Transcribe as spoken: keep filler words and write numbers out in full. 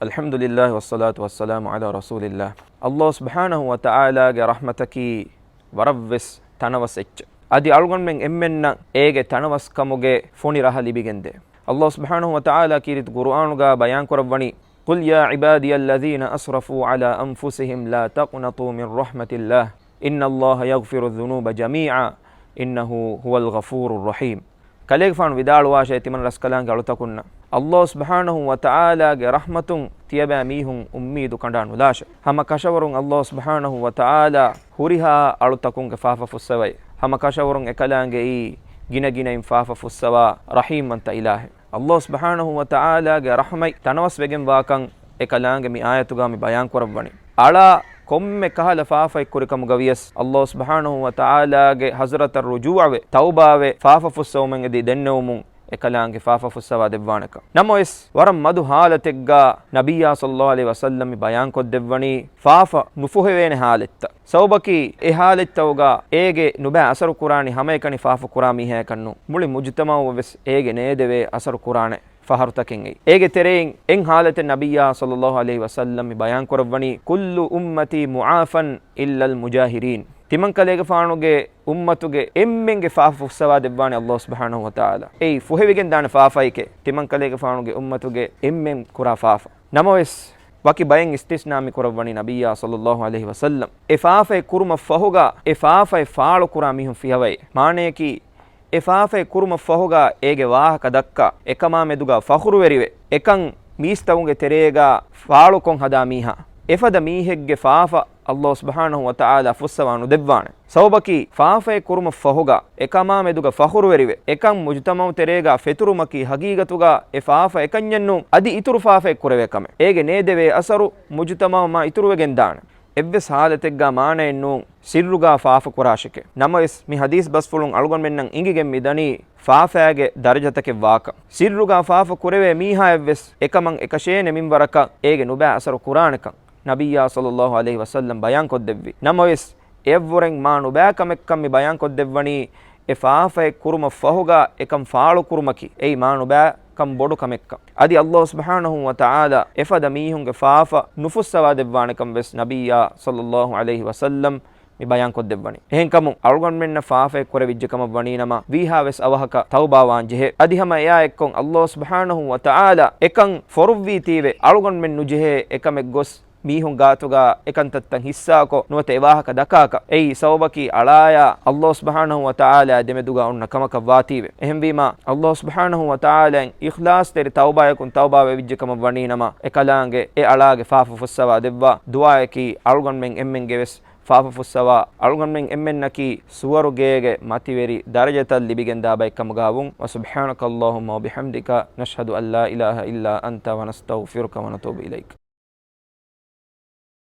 الحمد لله والصلاة والسلام على رسول الله. ﷲ ސުބްޙާނަހޫ ވަތަޢާލާގެ ރަޙްމަތަކީ ވަރަށްވެސް ތަނަވަސް އެއްޗެއް. އަދި އަޅުގަނޑުމެން އެންމެންނަށް އޭގެ ތަނަވަސްކަމުގެ ފޮނި ރަހަ ލިބިގެންދޭ. ﷲ ސުބްޙާނަހޫ ވަތަޢާލާ ކީރިތި ޤުރުއާނުގަ ބަޔާންކުރައްވަނީ، قل يا عبادي الذين أسرفوا على أنفسهم لا تقنطوا من رحمة الله إن الله يغفر الذنوب جميعا إنه هو الغفور الرحيم. ކަލޭގެފާނު ވިދާޅުވާށޭ، ތިމަން ރަސްކަލާނގެ އަޅުތަކުންނަށް، ﷲ ސުބްޙާނަހޫ ވަތަޢާލާގެ ރަޙްމަތުން ތިޔަބައިމީހުން އުއްމީދު ކަނޑާ ނުލާށޭ. ހަމަ ކަށަވަރުން ﷲ ސުބްޙާނަހޫ ވަތަޢާލާ ހުރިހާ އަޅުތަކުންގެ ފާފަ ފުއްސަވައި، ހަމަ ކަށަވަރުން އެކަލާނގެއީ ގިނަގިނައިން ފާފަ ފުއްސަވާ ރަޙީމްވަންތަ އިލާހެއް. ﷲ ސުބްޙާނަހޫ ވަތަޢާލާގެ ރަޙްމަތް ތަނަވަސްވެގެންވާކަން އެކަލާނގެ މި އާޔަތުގަ މި ބަޔާންކުރައްވަނީ. އަޅާ ކޮންމެ ކަހަލަ ފާފައެއް ކުރިކަމުގަ ވިޔަސް، ﷲ ސުބްޙާނަހޫ ވަތަޢާލާގެ ޙަޟްރަތަށް ރުޖޫޢަވެ، ތައުބާވެ، ފާފަ ފުއްސަވުމަށް އެދި ދެންނެވުމުން އެކަލާނގެ ފާފަ ފުއްސަވާ ދެއްވާނެކަން. ނަމަވެސް، ވަރަށް މަދު ޙާލަތެއްގަ ނަބިއްޔާ ޞައްލައްލާހު ޢަލައިހި ވަސައްލަމް މި ބަޔާންކޮށްދެއްވަނީ، ފާފަ ނުފުހެވޭނެ ޙާލަތްތައް. ސަބަބަކީ، އެ ޙާލަތްތައުގަ އޭގެ ނުބައި އަސަރު ކުރާނީ ހަމައެކަނި ފާފަ ކުރާ މީހާޔަކަށް ނޫން. މުޅި މުޖުތަމަޢުއަށް ވެސް އޭގެ ނޭދެވޭ އަސަރު ކުރާނެ ފަހަރުތަކެއް އެއީ. އޭގެ ތެރެއިން އެއް ޙާލަތެއް ނަބިއްޔާ ޞައްލައްލާހު ޢަލައިހި ވަސައްލަމް މި ބަޔާންކުރައްވަނީ، كل أمتي معافى إلا المجاهرين. ތިމަންކަލޭގެފާނުގެ އުއްމަތުގެ އެންމެންގެ ފާފަ ފުއްސަވާ ދެއްވާނެ ﷲ ސުބްޙާނަހޫ ވަތަޢާލާ. އެއީ ފުހެވިގެން ދާނެ ފާފައެކޭ، ތިމަންކަލޭގެފާނުގެ އުއްމަތުގެ އެންމެން ކުރާ ފާފަ. ނަމަވެސް، ވަކި ބައެއް އިސްތިސްނާ މި ކުރައްވަނީ ނަބިއްޔާ ޞައްލައްލާހު ޢަލައިހި ވަސައްލަމް. އެ ފާފައެއް ކުރުމަށް ފަހުގަ، އެ ފާފައެއް ފާޅުކުރާ މީހުން ފިހަވައޭ. މާނަޔަކީ، އެ ފާފައެއް ކުރުމަށް ފަހުގަ އޭގެ ވާހަކަ ދައްކާ، އެކަމާ މެދުގަ ފަޚުރުވެރިވެ، އެކަން މީސްތަކުންގެ ތެރޭގަ ފާޅުކޮށް ހަދާ މީހާ، އެފަދަ މީހެއްގެ ފާފަ ﷲ ސުބްޙާނަހޫ ވަތަޢާލާ ފުއްސަވާ ނުދެއްވާނެ. ސަބަބަކީ، ފާފައެއް ކުރުމަށް ފަހުގަ، އެކަމާ މެދުގަ ފަޚުރުވެރިވެ، އެކަން މުޖުތަމަޢު ތެރޭގަ ފެތުރުމަކީ ހަގީގަތުގަ އެ ފާފަ އެކަންޏެއް ނޫން، އަދި އިތުރު ފާފައެއް ކުރެވޭ ކަމެއް. އޭގެ ނޭދެވޭ އަސަރު މުޖުތަމަޢު މާ އިތުރުވެގެން ދާނެ. އެއްވެސް ޙާލަތެއްގަ މާނައެއް ނޫން ސިއްރުގަ ފާފަ ކުރާށެކޭ. ނަމަވެސް، މި ޙަދީޘް ބަސްފުޅުން އަޅުގަނޑުމެންނަށް އިނގިގެން މިދަނީ ފާފައިގެ ދަރަޖަތަކެއް ވާކަން. ސިއްރުގަ ފާފަ ކުރެވޭ މީހާއަށްވެސް އެކަމަށް އެކަށޭނެ މިންވަރަކަށް އޭގެ ނުބައި އަސަރު ކުރާނެކަން ނަބިއްޔާ ޞައްލައްލާހު ޢަލައިހި ވަސައްލަމް ބަޔާންކޮށްދެއްވި. ނަމަވެސް، އެއަށްވުރެން މާ ނުބައި ކަމެއްކަން މި ބަޔާންކޮށްދެއްވަނީ، އެ ފާފައެއް ކުރުމަށް ފަހުގަ އެކަން ފާޅުކުރުމަކީ އެއީ މާ ނުބައިކަން ބޮޑު ކަމެއްކަން. އަދި ﷲ ސުބްޙާނަހޫ ވަތަޢާލާ އެފަދަ މީހުންގެ ފާފަ ނުފުއްސަވާ ދެއްވާނެކަން ވެސް ނަބިއްޔާ ޞައްލައްލާހު ޢަލައިހި ވަސައްލަމް މި ބަޔާންކޮށްދެއްވަނީ. އެހެންކަމުން، އަޅުގަނޑުމެންނަށް ފާފައެއް ކުރެވިއްޖެ ކަމަށް ވަނީނަމަ، ވީހާވެސް އަވަހަކަށް ތައުބާވާން ޖެހޭ. އަދި ހަމަ އެއާ އެއްކޮށް، ﷲ ސުބްޙާނަހޫ ވަތަޢާލާ އެކަން ފޮރުއްވީތީވެ، އަޅުގަނޑުމެން ނުޖެހޭ އެކަމެއް ގޮސް، މީހުން ގާތުގަ އެކަންތައްތައް ހިއްސާކޮށް، ނުވަތަ އެ ވާހަކަ ދައްކާކަށް. އެއީ ސަބަބަކީ އަޅާޔާ ﷲ ސުބްޙާނަހޫ ވަތަޢާލާ ދެމެދުގަ އޮންނަ ކަމަކަށް ވާތީވެ. އެހެންވީމާ، ﷲ ސުބްޙާނަހޫ ވަތަޢާލާއިން އިޚްލާޞްތެރި ތައުބާޔަކުން ތައުބާވެވިއްޖެ ކަމަށް ވަނީނަމަ، އެކަލާނގެ އެ އަޅާގެ ފާފަ ފުއްސަވާ ދެއްވާ. ދުޢާޔަކީ އަޅުގަނޑުމެން އެންމެންގެވެސް ފާފަ ފުއްސަވާ، އަޅުގަނޑުމެން އެންމެންނަކީ ސުވަރުގޭގެ މަތިވެރި ދަރަޖަތައް ލިބިގެންދާ ބައެއްކަމުގަ ވުން. وسبحانك اللهم وبحمدك، نشهد أن لا إله إلا أنت، ونستغفرك ونتوب إليك.